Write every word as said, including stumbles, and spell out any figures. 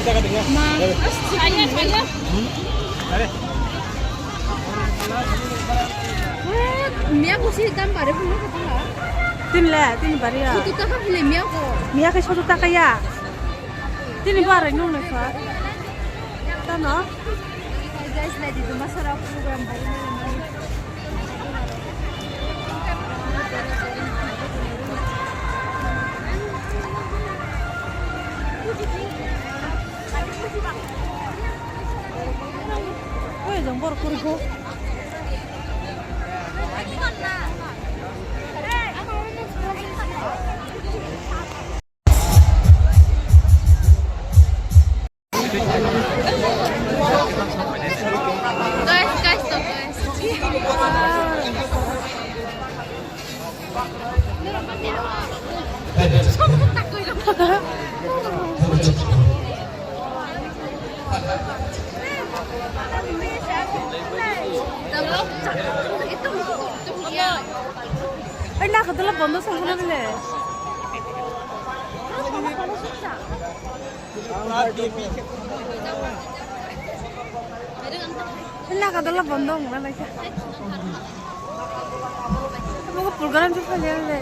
Ma, saya, saya. Miya kusi dam bare puno kata. Tin le, tin bari ya. Sotto taka bile miya ko. Miya ke sotto taka ya. Tini bare nung le fa. Tano. Guys, na di masara program bare. Oi, jang bor kuri go. Guys, guys, stop, guys. Oi, na khatula bondo song khana bile. Hwnna ka dala bondo wngna lai kha. Abo program se phai le.